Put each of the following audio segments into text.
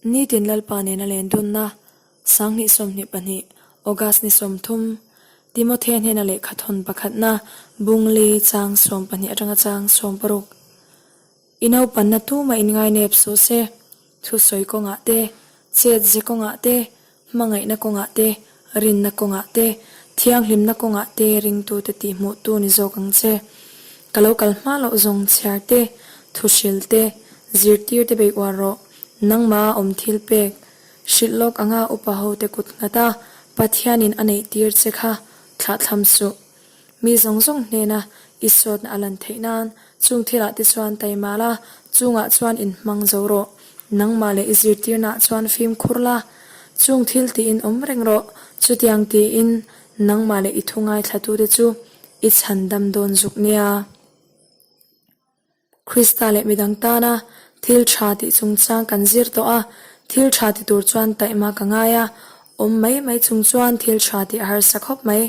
Nitin Lalpa nena len dunna, 2022, August ni 30, Timothea hnena lehkha thawn pakhatna, Bungli, chang 12 atanga chang 16. I naupanna tumah in ngainep suh se, thusawi kawngah te, chet ze kawngah te, hmangaihna kawngah te, rinna kawngah te, thianghlimna kawngah te ringtute tihhmuhtu ni zawk ang che. Ka lo kal hma loh zawng chhiar te, thuhril te, zirtir te bei uar rawh, nangmah a awm thil pek, hrilh lawk anga upa hote kut nghat a Pathianin a neih tir che kha thlahthlam suh. Mi zawng zawng hnena i sawtna a lan theih nan chung thilah te chuan taima la, chungah chuan inhmang zo rawh. Nangmah leh i zirtirnaah chuan fimkhur la, chung thil tiin awm reng rawh. Chutiang tiin nangmah leh i thu ngaithlatute chu i chhandam dawn zuk nia. Krista leh midang tana thil tha tih chungchang kan zir tawh a, thil tha ti tur chuan taihma ka ngai a, awm mai mai chung chuan thil tha tih a harsa khawp mai.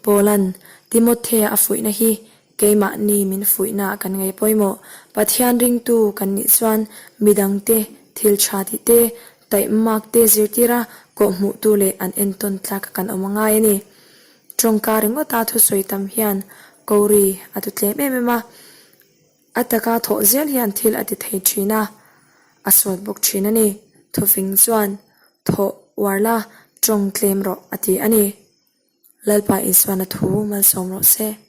Paula'n Timothea a fuihna hi keimahni min fuihna ah kan ngai pawimawh. Pathian ringtu kan nih chuan midangte thil tha tih te, taihmak te zirtir a, kawhhmuhtu leh an entawn tlak a kan awm a ngai a ni. Tawngka ringawta thusawi tam hian Kori a tu tlem em em a, a taka thawh zel hian thil a ti thei thin a, a sawt bawk thin a ni. Thufing chuan, Thawh uar la, tawng tlem rawh a ti a ni. Lalpa Isuan a thu malsawm rawh se.